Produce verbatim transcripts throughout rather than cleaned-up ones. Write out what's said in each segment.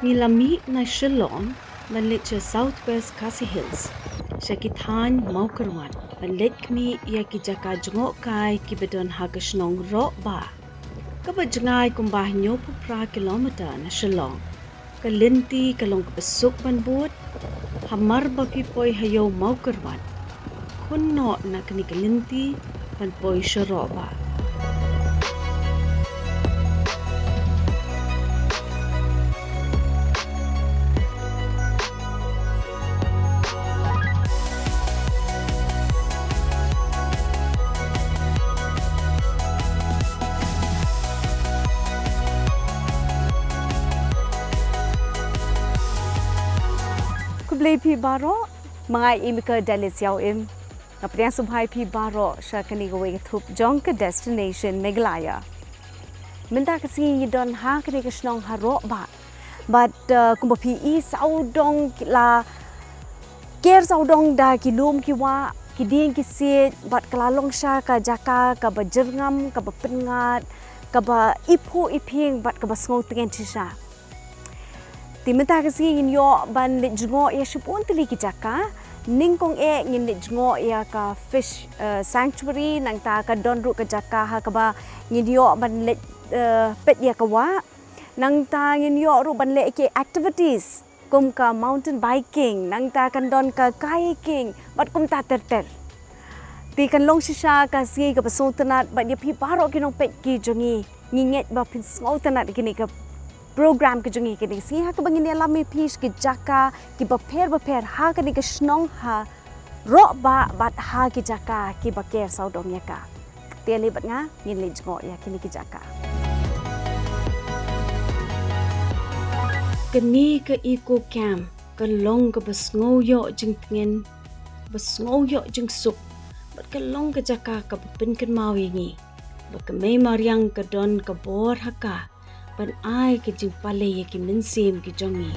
Ngi la mih na Shillong ban leit sha South West Khasi Hills, sha ki thaiñ Mawkyrwat, ban leit khmih ïa ki jaka jngohkai kiba don ha ka shnong Rohbah, kaba jngai kumba hynñiewphew phra kilometer na Shillong. Ka lynti ka long kaba suk ban bud, hamar ba phi poi ha ïew Mawkyrwat. Khun noh na kane ka lynti ban poi sha Rohbah. Khublei phi baroh, ma nga i Mika Dalias Ïaw Im. Nga pdiang sngewbha ïa phi baroh sha kane kawei ka thup jong ka Destination Meghalaya. Mynta ka sngi ngi don ha kane ka shnong ha Rohbah. Bad, uh, kumba phi i sawdong ki la ker sawdong da ki lum ki wah, ki dieng ki siej, bad ka la long sha ka jaka kaba jyrngam, kaba pyngngad, kaba iphuh iphieng, bad kaba sngewtngen shisha. Te mynta ka sngi ngin ïoh ban leit jngoh ïa shibun tylli ki jaka. Nyngkong eh ngin leit jngoh ïa ka fish, eh, sanctuary, nangta ka don ruh ka jaka ha kaba ngin ïoh ban leit, eh, peit ïa ka wah. Nangta ngin ïoh ruh ban leh ki activities kum ka mountain biking, nangta kan don ka kayaking, bad kumta ter ter. Te kan long shisha ka sngi kaba sngewtynnat bad ïa phi baroh ki nongpeit ki jong ngi. Ngi ngeit ba phin sngewtynnat ïa kine ki program ki jong ngi kine ki sngi ha kaba ngin ïalam ïa phi sha ki jaka kiba pher bapher ha kane ka shnong ha Rohbah bad ha ki jaka kiba ker sawdong ïa ka. Te lei bad nga ngin leit jngoh ïa kine ki jaka. Kane ka eco camp ka long kaba sngew ïoh jingtngen, ba sngew ïoh jingsuk, bad ka long ka jaka kaba pynkynmaw ïa ngi ba ka mei mariang ka don ka bor ha ka ban ai ka jingpalei ïa ki mynsiem ki jong ngi.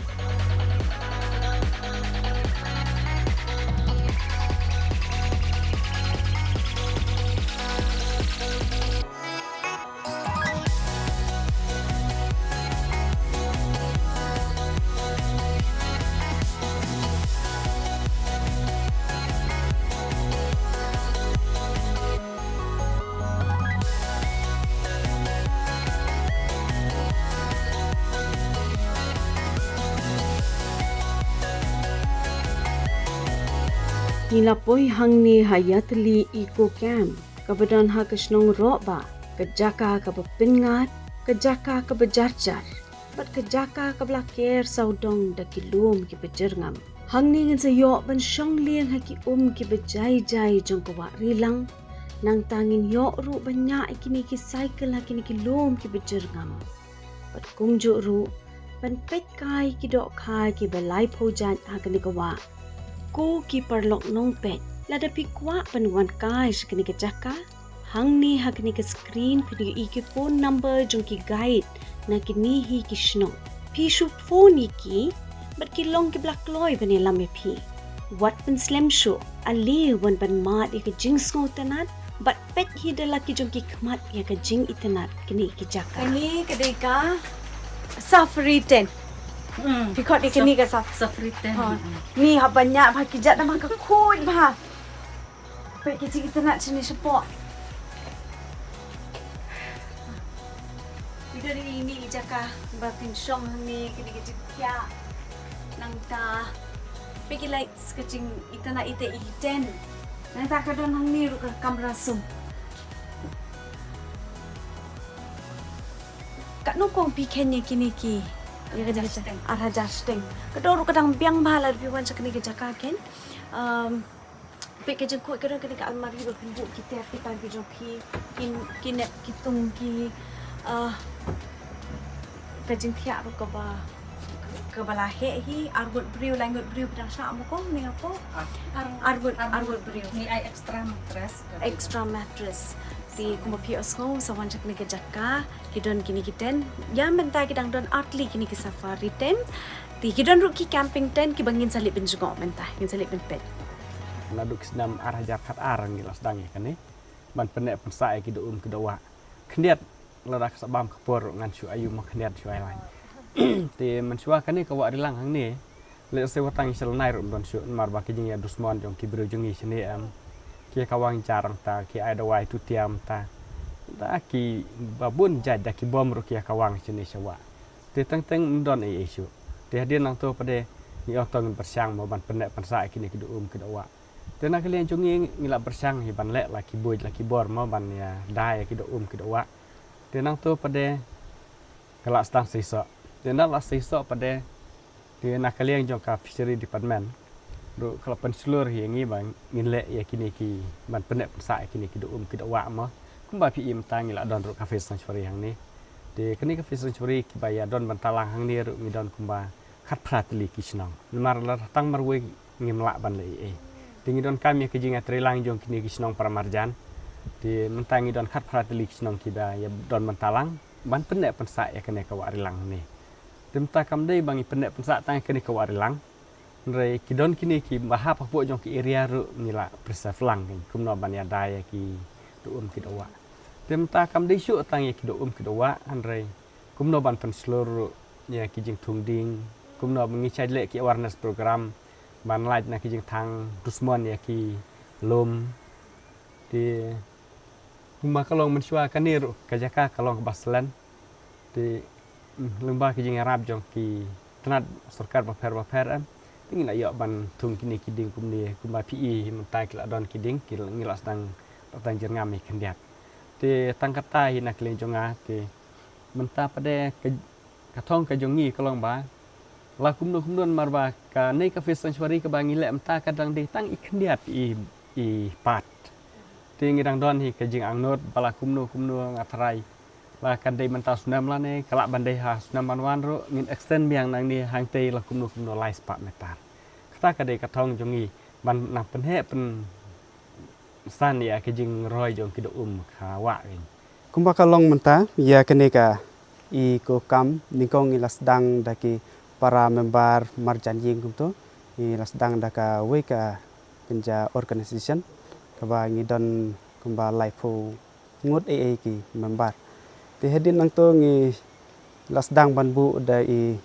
Ngi la poi hangne ha Yatali Eco Camp, kaba don ha ka shnong Rohbah, ka jaka kaba pyngngad, ka jaka kaba jarjar, bad ka jaka kaba la ker sawdong da ki lum kiba jyrngam. Hangne ngin sa ïoh ban shong lieng ha ki um kiba jai jai jong ka wah rilang. Nangta ngin ïoh ruh ban ñiah ïa kine ki cycle ha kine ki lum kiba jyrngam. Bad kumjuh ruh ban peit kai ki dohkha kiba laiphew jait ha kane ka wah. Ko ki paralok nongpeit, lada phi kwah ban wan kai sha kane ka jaka, hangne ha kane ka screen phin ïohi ki phone number jong ki guide na kine hi ki shnong. Phi shu phone ïa ki bad ki long kiba la kloi ban ïalam ïa phi. Wat pynslem shuh, ale wan ban mad ïa ka jingsngewtynnat bad peit hi da la ki jong ki khmat ïa ka jingitynnat kine ki jaka. Kane ka dei ka safari tent. Hmm. Phi khot ïa kane ka saf- Safari tent. Ha. Hmm. Ni haba ñiah bha ki jat namar ka khuid bha. Peit ka jingitynnat shane shapoh. Ïa kane ka jaka ba phin shong hangne, kane ka jingthiah. Nangta peit ki lights, ka jingitynnat ïa ka tent. Nangta ka don hangne ruh ka kamra sum. Katno kong phi kheiñ ïa kine ki? Ïa ka jaka ar hajar shiteng. Ar hajar shiteng. Ka dor ruh ka dang biang bha lada phi wan sha kane ka jaka kheiñ. Um, Peit ka jingkhuid, ka don kane ka almari ba phin buh ki tep ki tang ki jong phi, ki, ki nep ki tung ki, ah, ka jingthiah ruh kaba, kaba la heh hi, arngut briew, laingut briew ba dang shah mo kong, ne hapoh? Ah. Ar-, arngut, arngut briew. Ngi ai extra mattress. Extra mattress. Te kumba phi ïohsngew, sa wan sha kane ka jaka, ki don kine ki tent. Ïa mynta ki dang don ar tylli kine ki safari tent. Te ki don ruh ki camping tent kiba ngin sa leit pynjngoh mynta, ngin sa leit pynpeit. Naduh ki snem ar hajar khatar ngi la sdang ïa kane ban pynneh pynsah ïa ki da um ki da wah. Khyndiat lada ka sa bam ka por ruh ngan shu ayu ma khyndiat shu ai laiñ. Te mynshuwa kane ka wah Rilang hangne, lehse wat tang i Salnai ruh ym don shuh, namar ba ki jingïadusmon jong ki briew jong ngi shane em. Ki ïa kawang jar mynta, ki ai dawai tutia mynta. Da ki babun jait da ki bom ruh ki ïa kawang shane sha wah. Te teng teng ym don ei ei shuh. Te hadien nangto pat de ngi ong to ngin pyrshang mo ban pynneh pynsah ïa kine ki doh um ki doh wah. Te na ka liang jong ngi ngi la pyrshang hi ban leh la ki buit la ki bor mo ban ïa da ïa ki doh um ki doh wah. Te nangto pat de ka la sdang shisha. Te na la shisha pat de, te na ka liang jong ka Fishery Department ruh ka la pynshlur hi ïa ngi ba ngin leh ïa kine ki ban pynneh pynsah ïa kine ki doh um ki doh wah mo. Kumba phi i mynta ngi la don ruh ka Fish Sanctuary hangne. Te kane ka Fish Sanctuary kiba ïa don bynta lang hangne ruh ngi don kumba khatphra tylli ki shnong. Namar la tang marwei ngim lah ban leh ei ei. Te ngi donkam ïa ka jingïatreilang jong kine ki shnong para marjan. Te mynta ngi don khatphra tylli ki shnong kiba ïa don bynta lang ban pynneh pynsah ïa kane ka wah Rilang ne. Te mynta kam dei ba ngi pynneh pynsah tang ïa kane ka wah Rilang. Hynrei ki don kine kiba hap hapoh jong ki area ruh ngi la preserve lang kumno ban ïada ïa ki doh um ki doh wah. Te mynta kam dei shuh tang ïa ki doh um ki doh wah, hynrei kumno ban pynshlur ruh ïa ki jingthung ding, kumno ban ngi shait leh ki awareness program ban lait na ki jingthang dusmon ïa ki lum. Te kumba ka long mynshuwa kane ruh ka jaka ka long kaba slen. Te, mm, lyngba ki jingïarap jong ki tnat sorkar bapher bapher em. Te ngi la ïoh ban thung kine ki ding kumne kumba phi i mynta ki la don ki ding ki la, ngi la sdang la tang jyrngam ïa khyndiat. Te tang kata hi na ka liang jong nga te mynta pat de ka, ka thong ka jong ngi ka long ba la kumno kumno namar ba kane ka Fish Sanctuary kaba ngi leh mynta ka dang dei tang i khyndiat i, i pat. Te ngi dang don hi ka jingangnud ba la kumno kumno nga tharai la kan dei mynta u snem lane ka lah ban dei ha u snem ban wan ruh ngin extend biang nangne hangtei la kumno kumno lai spah meter. Kata ka dei ka thong jong ngi ban nang pynheh pynsan ïa ka jingroi jong ki doh um ha wah. Kumba ka long mynta ïa kane ka i ko kam nyngkong ngi la sdang da ki para member marjan ïing kumto, ngi la sdang da kawei ka kynja organization kaba ngi don kumba laiphew ngut ei ei ki member. Te hadien nangto ngi la sdang ban buh da i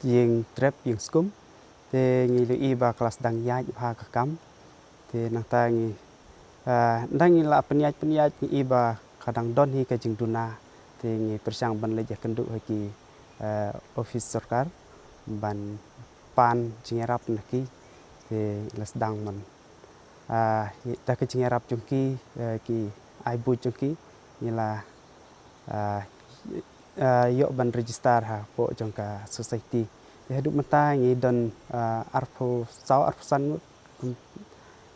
ïing trep ïing skum. Te ngi la i ba ka la sdang ïaid bha ka kam. Te nangta ngi, ah, nda ngi la pynïaid pynïaid ngi i ba ka dang don hi ka jingduna. Te ngi pyrshang ban leit ïakynduh ha ki, ah, office sorkar ban pan jingïarap na ki. Te la sdang man, ah, da ka jingïarap jong ki, eh, ki ai buit jong ki ngi la, ah, ah, ïoh ban register hapoh jong ka society. Te haduh mynta ngi don, ah, arphew saw arphew san ngut,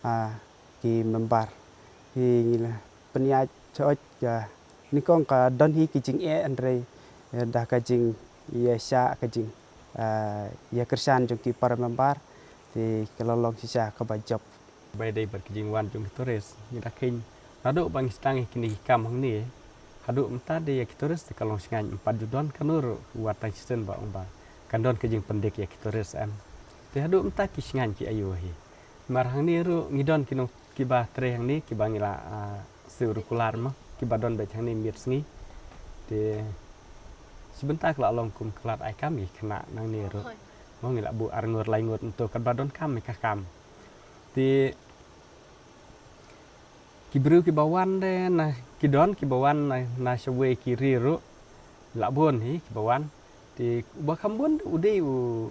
ah, ki member. Te ngi la pynïaid sha ot ka nyngkong ka don hi ki jingeh hynrei, eh, da ka jingïashah ka jing, eh, ïakyrshan jong ki para member te ka la long shisha kaba jop. Ba dei bad ki jingwan jong ki tourist ngi da kheiñ naduh ba ngi sdang ïa kine ki kam hangne haduh mynta de ïa ki tourist te ka long shngaiñ ym pat ju don kano ruh wat tang shisien ba ong ba kan don ka jingpyndik ïa ki tourist em. Te haduh mynta ki shngaiñ ki aiu hi. Mar hangne ruh ngi don ki nong kiba trei hangne kiba ngi la, ah, siew regular mo kiba don beit hangne miet sngi. Te shi bynta ka la long kum ka lad ai kam ïa ki khynnah nangne ruh. Mo ngi la buh ar ngur lai ngur nto katba don kam ïa ka kam. Te ki briew kiba wan de na ki don kiba wan na, na shawei ki ri ruh. La bun hi kiba wan. Te uba kham bun u dei u,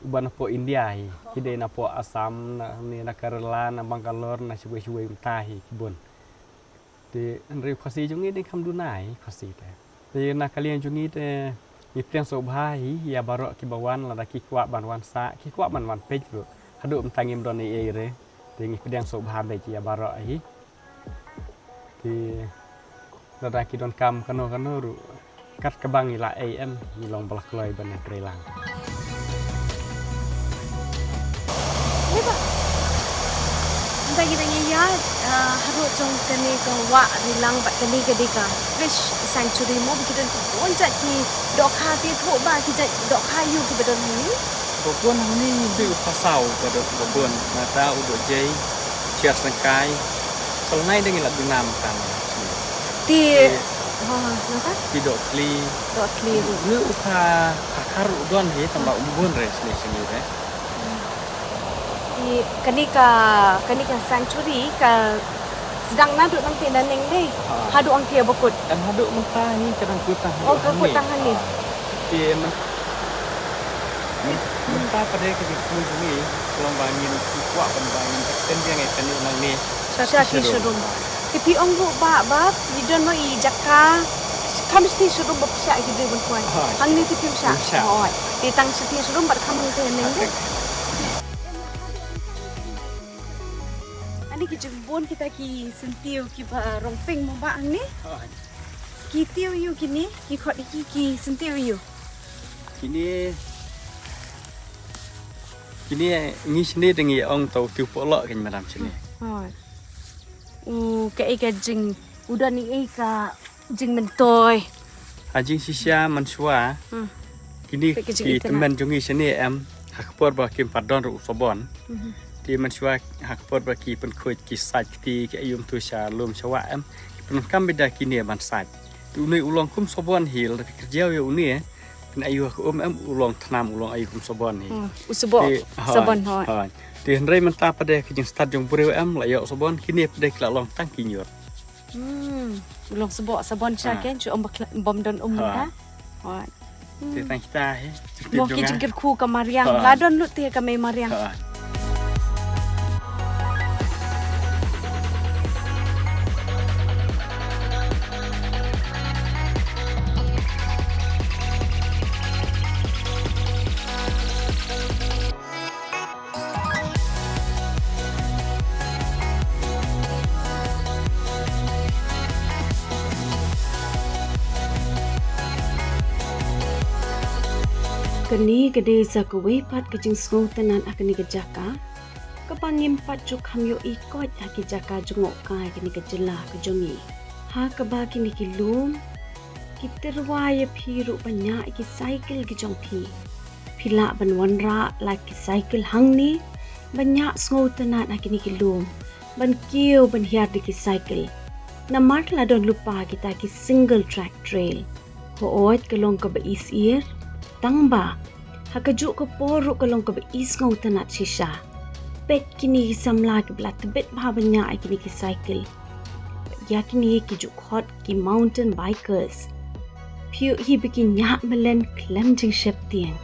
uba napoh India hi. Ki dei napoh Assam, na, ne na Kerala, na Bangalore, na shawei shawei mynta hi ki bun. Te hynrei u Khasi jong ngi dei kham duna hi Khasi te. Te na ka liang jong ngi te ngi pdiang sngewbha hi ïa baroh kiba wan lada ki kwah ban wan sah, ki kwah ban wan peit ruh. Haduh mynta ngim don ei ei re. Te ngi pdiang sngewbha beit ïa baroh hi. Te lada ki don kam kano kano ruh kat kaba ngi la ei em ngi long ba la kloi ban ïatreilang. Neba. Nda ngi dang ïa, ah, haduh jong kane ka wah Rilang bad kane ka dei ka fish sanctuary mo ba ki don ki bun jait ki dohkha te thoh ba ki jait dohkha aiu kiba don hangne. Ba bun hangne ngi dei u phasaw ka dei ba bun nata u doh jei chiar sangkai. Salnai dang ïa la duna mynta. Te Oh, nangta? Ki dohkhlieh. Dohkhlieh ruh. Ngi u kha, kha, kha ruh don hi, tangba um bun re, sni sni re. Ki, kane ka, kane ka sanctuary ka sdang naduh nangta nangne. Ah. Haduh angthie ba kut. Em haduh mynta hi ka dang kut tang. Oh, haduh ka kut hangne. Tang hangne. Ah. Te myn-, myn-, mynta pat de ka jingthmu jong ngi, ka long ba ngin kwah ban ba ngin extend ïa ngi kane nangne. Sha ki sharum. Te phi ong ruh ba, ba phi don mo i jaka kham shati sharum ba phi shah ki briew ban khwai. Hooid. Hangne te phim shah. Phim shah. Hooid. Te tang shati sharum bad kham hangte neng de. Ani ki jingbun kita ki syntiew kiba rong pink mo ba hangne. Hooid. Ki tiew ïa u kine, ki khot ïa ki, ki syntiew ïa u. Kine, kine ngi shane dang ïa ong to tiew polo kan madam shane. Hooid. U kaei ka jing, u don ei ka jingmyntoi. Ha jingshisha mynshuwa. Hmm. Kine ki tymmen jong ngi shane em, ha ka por ba kim pat don ruh u sabon. Mhm. Te mynshuwa ha ka por ba ki pynkhuid ki sait kti ki aïu mynta sha lum sha wah em, ki pyndonkam beit da kine ban sait. Te une u long kum sabon hi, lada phi kyrjaw ïa une, phin aïu ha ka um em, u long thnam, u long aïu kum sabon hi. Hmm, u sboh, te, hooid, sabon, hooid. Hooid. Te hynrei mynta pat de ka jingstad jong briew em, la ïoh sabon, kine pat de ki la long tang ki ñiut. Hmm, u long sboh sabon sha ken, shu ym ba khlem, bym don um mynta. Hooid. Hooid. Te tang kita hi. Mo ki jingkyrkhu ka mariang. Hooid. La don lut te ka mei mariang. Hooid. Kane ka dei sa kawei pat ka jingsngewtynnat ha kane ka jaka, kaba ngim pat ju kham ïohi koit ha ki jaka jngohkai kane ka jylla ka jong ngi. Ha kaba kine ki lum ki tyrwa ïa phi ruh ban ñiah ïa ki cycle ki jong phi. Phi lah ban wanrah la ki cycle hangne ban ñiah sngewtynnat ha kine ki lum, ban kiew ban hiar da ki cycle. Namar la don lypa kita ki single track trail. Hooid ka long kaba isyier, tangba ha kajuh ka por ruh ka long kaba isngewtynnat shisha. Peit kine ki samla kiba la tbit bha ban ñiah ïa kine ki cycle. Ïa kine ki ju khot ki mountain bikers. Phi ïohi ba ki ñiah mlien khlem jingsheptieng.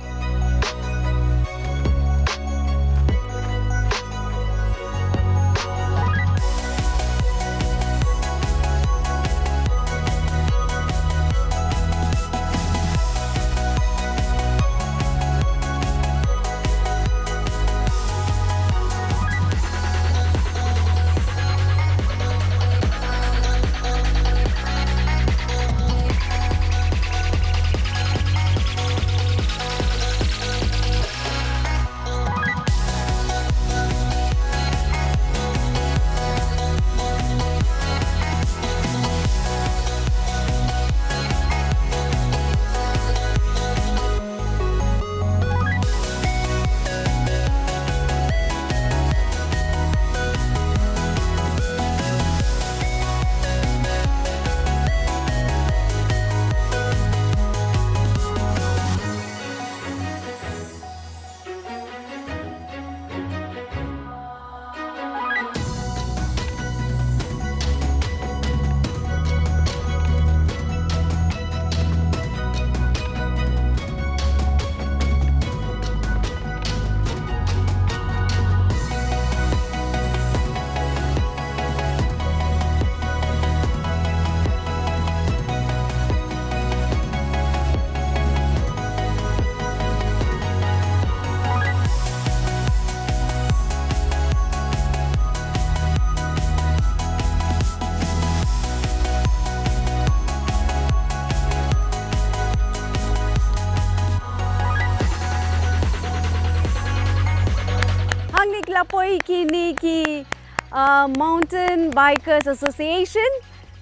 Hangne ki la poi kine ki, uh, Mountain Bikers Association.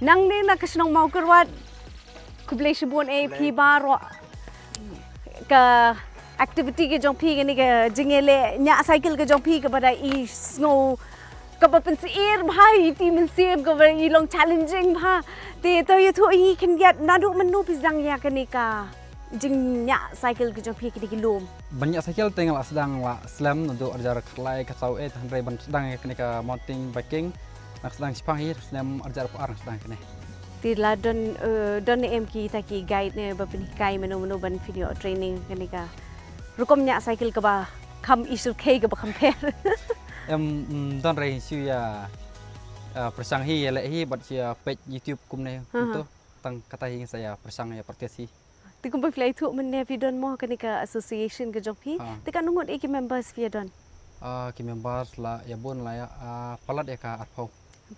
Nangne na ka shnong Mawkyrwat. Khublei shibun eh phi baroh. Ka activity ka jong phi kane ka jingïaleh ñiah cycle ka jong phi kaba da i sngew kaba pynsyier bha, ïa i mynsiem kaba i long challenging bha. Te to ïathuh ïa ngi khyndiat, naduh mynno phi sdang ïa kane ka jingñiah cycle ka jong phi, kine ki lum? Ban ñiah cycle te nga la sdang, la slem naduh arhajar khatlai khatsaw, eh, hynrei ban sdang ïa kane ka mountain biking nga sdang shiphang hi, snem arhajar arphew ar nga sdang kane. Te la don, eh, don ne em kita ki guide ne ba pynhikai mynno mynno ban pynïoh training kane ka rukom ñiah cycle kaba kham i syrkhei kaba kham pher? Em, mm, don re, shu ïa, ah, pyrshang hi, ïa leh hi bad shu ïa peit YouTube kumne. Aha. Kumto, tang kata hi sa ïa pyrshang ïa practice hi. Te kumba phi la ïathuh mynne, phi don mo kane ka association ka jong phi? Ha. Te katno ngut ïa ki members phi ïa don? Ah, ki members la ïa bun la ïa, ah, palat ïa ka arphew.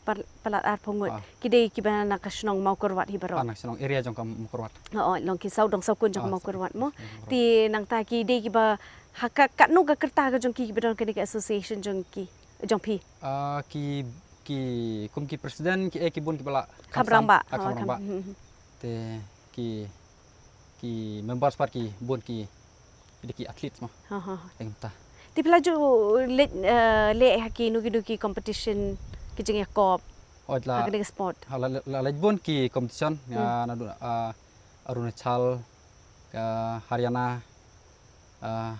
Pal-, palat arphew ngut. Ah. Ki dei kiba na ka shnong Mawkyrwat hi baroh? Ah, na shnong area jong ka Mawkyrwat. Oh, oh, long ki sawdong sawkun jong ka Mawkyrwat mo. Ah, sawdong sawkun jong ka Mawkyrwat. Te nangta ki dei kiba ha ka, katno ka rta ka jong ki kiba don kane ka association jong ki, jong phi? Ah, ki, ki, kum ki president ki, eh, ki bun kiba la kham rangbah. Ah, kham rangbah. Hmm, hmm. Te ki, ki members pat ki bun ki, ki dei ki athletes mo. Ha, ha. Te kumta. Te phi la ju leit, eh, leh ha kino kino ki competition, ki jingïakop? Oh, la, ha kane ka sport? Ha, la, la, la leit bun ki competition, hmm, ïa naduh, ah, Arunachal, ka Haryana, ah,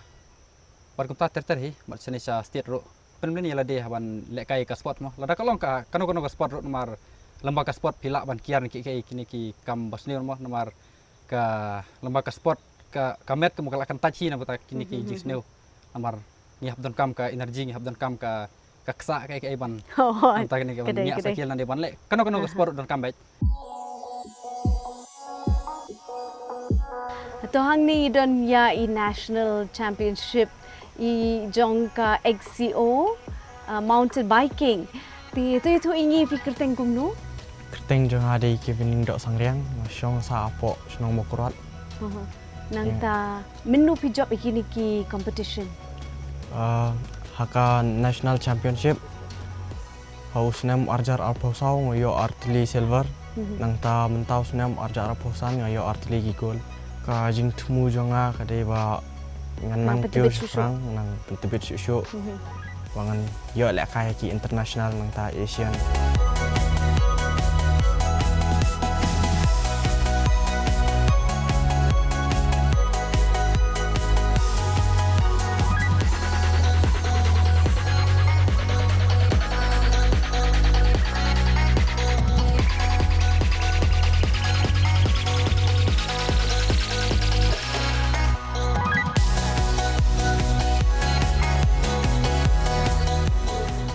bad kumta ter ter hi, bad shane sha state ruh. Pynbna ïa lade ha ban lehkai ka sport mo. Lada ka long ka, kano kano ka sport ruh namar lem bad ka sport phi lah ban kiar ne ki, ki, kine ki kam basniew mo, namar ka lem bad ka sport ka, ka met ka mo ka la kyntait hi na bynta kine ki, mhm, jingsniew. Namar ngi hap donkam ka energy, ngi hap donkam ka, ka ksah ka, ka ban. Oh, nangta kine ka ban, ka dei, ñiah cycle, nang dei ban leh kano kano ka sport ruh donkam beit. To hangne i don ïa i national championship i jong ka X C O, uh, mountain biking. Te to ïathuh ïa ngi, phi kyrteng kumno? Kyrteng jong nga dei Kevin Lyngdoh Sangriang, nga shong sha hapoh shnong Mawkyrwat. Aha. Nangta mynno phi jop ïa kine ki competition? Ah, ha ka national championship ha u snem arhajar arphew saw nga ïoh artylli silver. Mhm. Nangta mynta u snem arhajar arphew san nga ïoh artylli ki gold. Ka jingthmu jong nga ka dei ba ngan nang kiew shaphrang, nang pyntbit shuh shuh. Mhm. Ba ngan ïoh lehkai ha ki international nangta Asian.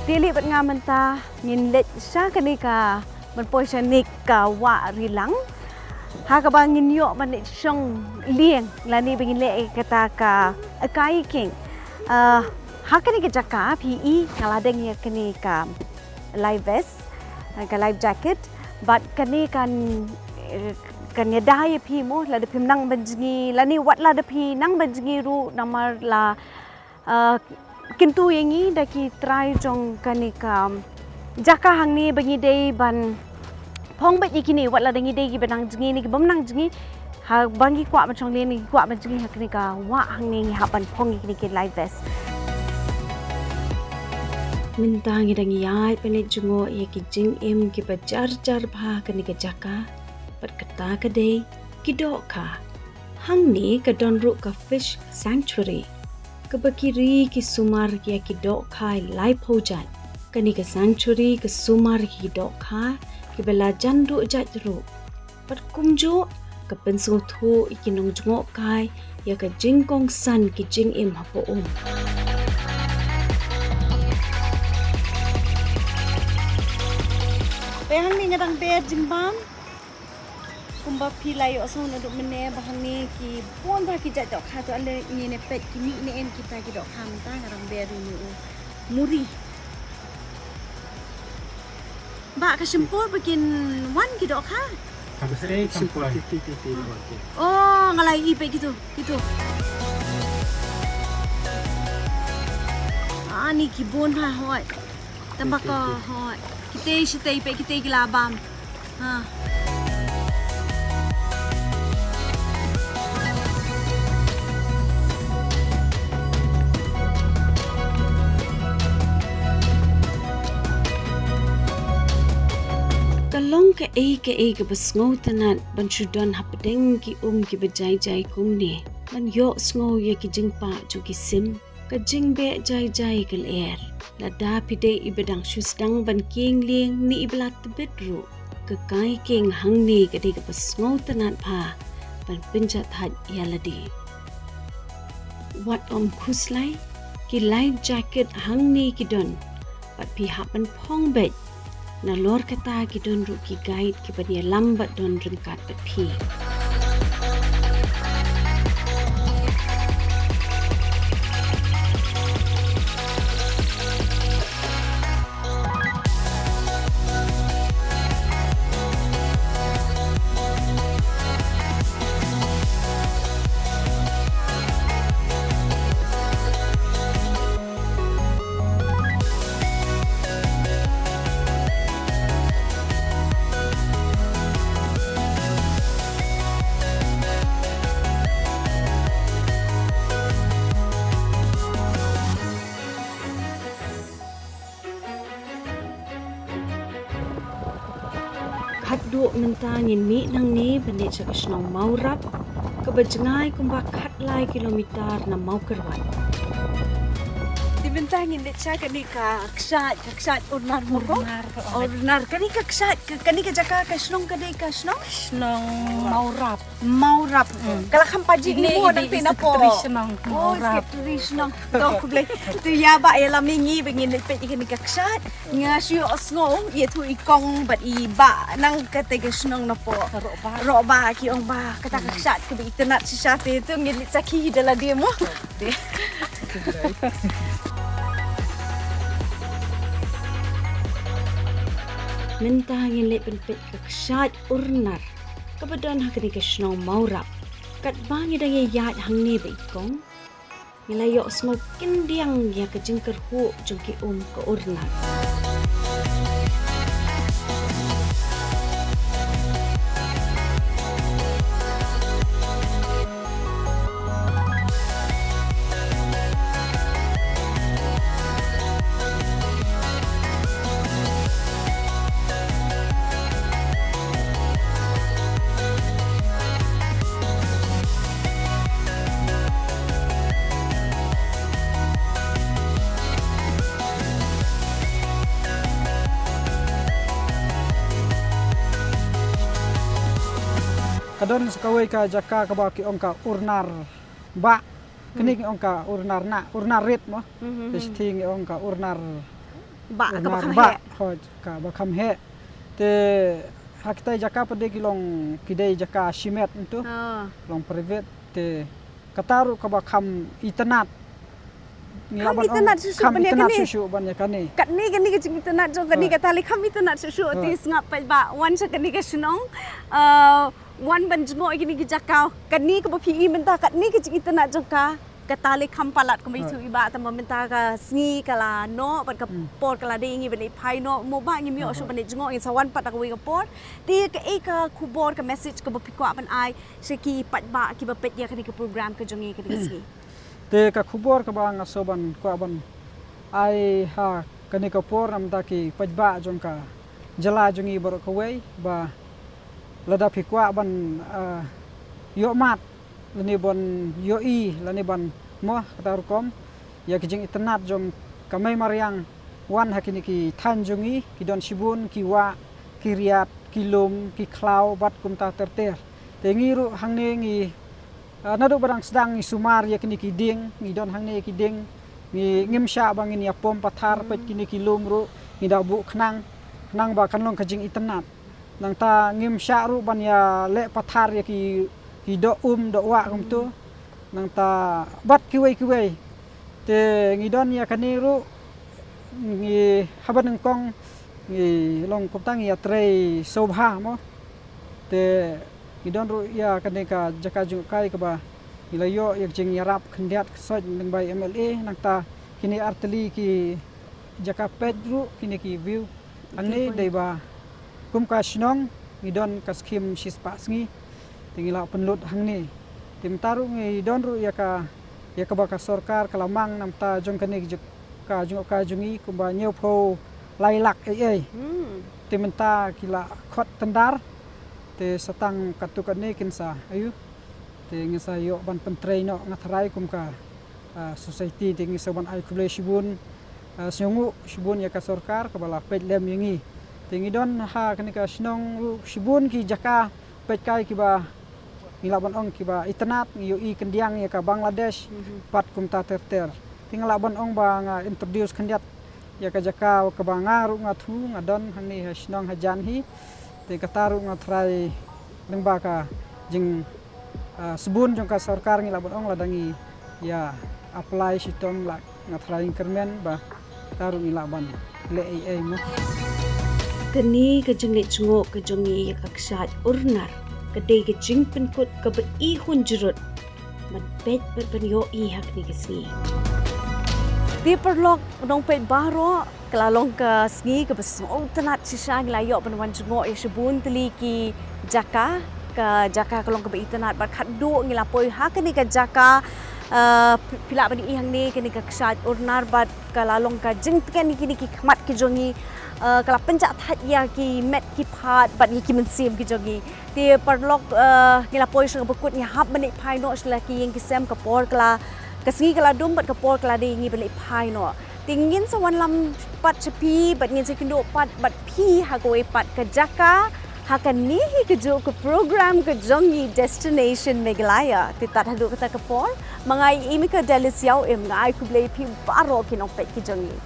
Te leit bad nga mynta, ngin leit sha kane ka, ban poi sha kane ka wah Rilang. Ha kaba ngin ïoh ban leit shong lieng lane ba ngin leh kata ka kayaking. Ah, ha kane ka jaka phi i nga la deng ïa kane ka life vest, ka life jacket, bad kane kan, eh, kan ïada ïa phi mo, lada phim nang ban jngi, lane wat lada phi nang ban jngi ruh namar la, eh, kyntu ïa ngi da ki trai jong kane ka jaka hangne ba ngi dei ban phong beit ïa kine, wat lada ngi dei kiba nang jngi ne kibym nang jngi. Haba ngi kwah ban shong lieng ne ngi kwah ban jngi ha kane ka wah hangne ngi hap ban phong ïa kine ki life vest. Mynta ngi dang ïaid ban leit jngoh ïa ki jingim kiba jar jar bha ha kane ka jaka. Bad kata ka dei ki dohkha. Hangne ka don ruh ka fish sanctuary, kaba ki ri ki sumar ïa ki dohkha laiphew jait. Kane ka sanctuary ka sumar ïa ki dohkha kiba la jan duh jait ruh. Bad kumjuh ka pynsngewthuh ïa ki nongjngohkai ïa ka jingkongsan ki jingim hapoh um. Peit hangne nga dang ber jingbam. Kumba phi la ïohsngew naduh mynne ba hangne ki bun bha ki jait dohkha, to ale ngin ïa peit ki mih ne em kita ki dohkha mynta. Nga dang ber ïa une u muri. Bah, ka shim por ba kin wan ki dohkha? Ka mesti shim por. Ti, ti, ti, ti, ti. Oh, nga la ïohi, peit kito, kito. Ah, ni ki bun bha, hooid. Tang ba ka, hooid. Kitei shitei, peit kitei ki la bam. Ha. Kaei kaei kaba sngewtynnat ban shu don hapdeng ki um kiba jai jai kumne, ban ïohsngew ïa ki jingpah jong ki sim, ka jingbeh jai jai ka lyer. Lada phi dei iba dang shu sdang ban kieng lieng ne iba la tbit ruh, ka kai kieng hangne ka dei kaba sngewtynnat bha ban pynjah thait ïa lade. Wat ym khuslai, ki life jacket hangne ki don, bad phi hap ban phong beit. Nalor kata ki don ruh ki guide kiban ïalam bad don ryngkat bad phi. Khatduh mynta ngin mih nangne ban leit sha ka shnong Mawrap, kaba jngai kumba khatlai kilometer na Mawkyrwat. Te mynta ngin leit sha kane ka kshaid, ka kshaid Urnar mo ko? Urnar, oh. Urnar, kane ka kshaid, ka-, kane ka jaka ka shnong, kane ka shnong? Shnong Mawrap. Mawrap. Hmm. Ka la kham paji. Ine, imo ine nangta i na po. Secretary shnong. Oh, Mawrap. Secretary shnong. To, khublei. To ïa ba ïalam ïa ngi ba ngin leit peit ïa kane ka kshaid. Nga shu ïohsngew ïa tu i kong bad i bah nang kata ka shnong na po. Rohbah. Rohbah ki ong ba kata ka kshaid kaba itynnat shisha te, to ngin leit sakhi da lade mo. Mynta ngin leit ban peit ka kshaid Urnar kaba don ha kane ka shnong Mawrap. Katba ngi dang ïaid hangne bad i kong, ngi la ïohsngew khyndiat ïa ka jingkyrhuh jong ki um ka Urnar. Ka don sa kawei ka jaka kaba ki ong ka Urnar Bah. Kane ki ong ka Urnar na, Urnar rit mo. Hmm. Te shithi ngi ong ka Urnar Bah, kaba kham heh. Hooid, kaba kham heh. Te ha kitai jaka pat de ki long, ki dei jaka shimet mynta. Ah. Long private te kata ruh kaba kham itynnat. Kham itynnat shuh shuh, kham itynnat shuh shuh ban ïa kane. Katne, kane ka jingitynnat jong kane ka tali kham itynnat shuh shuh. Te sngap pat ba wan sha kane ka shnong. Ah, wan ban jngoh ïa kine ki jaka. Kane kaba phi i mynta, katne ka jingitynnat jong ka, ka tali kham palat kumba ïathuh i bah, tangba mynta ka sngi ka la noh bad ka por ka la dei, ngi ban leit phai noh mo bah, ngim ïoh shuh ban leit jngoh, ngin sa wan pat ha kawei ka por. Te kaei ka khubor, ka message kaba phi kwah ban ai sha ki paidbah kiba peit ïa kane ka program ka jong ngi kane ka sngi? Te ka khubor kaba nga sngew ban kwah ban ai ha kane ka por na bynta ki paidbah jong ka jylla jong ngi baroh kawei, ba lada phi kwah ban, ah, ïohmad lane ban ïohi lane ban mo kata rukom ïa ki jingitynnat jong ka mei mariang, wan ha kine ki thaiñ jong ngi, ki don shibun ki wah, ki riat, ki lum, ki khlaw bad kumta ter ter. Te ngi ruh hangne ngi, ah, naduh ba dang sdang ngi sumar ïa kine ki dieng, ngi don hangne ki dieng, ngi ngim shah ba ngin ïa pom pathar peit kine ki lum ruh, ngi da buh khnang, khnang ba kan long ka jingitynnat. Nangta ngim shah ruh ban ïa leh pathar ïa ki, ki doh um, doh wah kumto. Nangta bad kiwei kiwei. Te ngi don ïa kane ruh, ngi haba nyngkong ngi long kumta ngi ïatrei sngewbha mo. Te ngi don ruh ïa kane ka jaka jngohkai kaba ngi la ïoh ïa ka jingïarap khyndiat ksoit lyngba i M L A, nangta kine artylli ki jaka peit ruh, kine ki view. Hangne dei ba kum ka shnong ngi don ka skhim shispah sngi. Te ngi la pynlut hangne. Te mynta ruh ngi don ruh ïa ka, ïa kaba ka sorkar ka la mang na bynta jong kane ka jaka jngohkai jong ngi kumba hynñiewphew lai lak ei ei. Te mynta ki la khot tender. Te sa tang katto katne kin sa, aïu. Te ngin sa ïoh ban pyntrei noh, nga tharai kum ka, ah, society te ngin sa ban ai khublei shibun, ah, sngewnguh shibun ïa ka sorkar kaba la peit lem ïa ngi. Te ngi don ha kane ka shnong ruh shibun ki jaka peit kai kiba ngi lah ban ong kiba itynnad, ngi ïohi khyndiat ïa ka Bangladesh, pat kumta ter ter. Te nga lah ban ong ba nga introduce khyndiat ïa ka jaka kaba nga ruh nga thuh nga don hangne ha shnong hajan hi. Te kata ruh nga tharai lyngba ka jing, ah, sbun jong ka sorkar ngi lah ban ong lada ngi ïa apply shitom lah nga tharai ngi kyrmen ba kata ruh ngi lah ban leh ei ei mo. Kane ka jingleh jngoh ka jong ngi ïa ka kshaid urnar ka dei ka jingpynkut kaba i hun jrut ban peit bad ban ïohi ha kane ka sngi. Te paralok nongpeit baroh, ka la long ka sngi kaba sngewtynnad shisha, ngi la ïoh ban wan jngoh ïa shibun tylli ki jaka. Ka jaka ka long kaba itynnad bad khatduh ngi la poi ha kane ka jaka, eh, phi lah ban i hangne kane ka kshaid urnar bad ka la long ka jingtngen ïa kine ki khmat ki jong ngi, eh, ka la pynjah thait ïa ki met ki phad bad ïa ki mynsiem ki jong ngi. Te paralok, eh, ngi la poi sha kaba kut, ngi hap ban leit phai noh sha la ki ïing ki sem, ka por ka la, ka sngi ka la dum bad ka por ka la dei, ngi ban leit phai noh. Te ngin sa wanlam pat sha phi bad ngin sa kynduh pat bad phi ha kawei pat ka jaka ha kane hi kajuh ka program ka jong ngi Destination Meghalaya. Te tad haduh kata ka por, ma nga i Mika Delis Ïaw Im nga ai khublei phi baroh ki nongpeit ki jong ngi.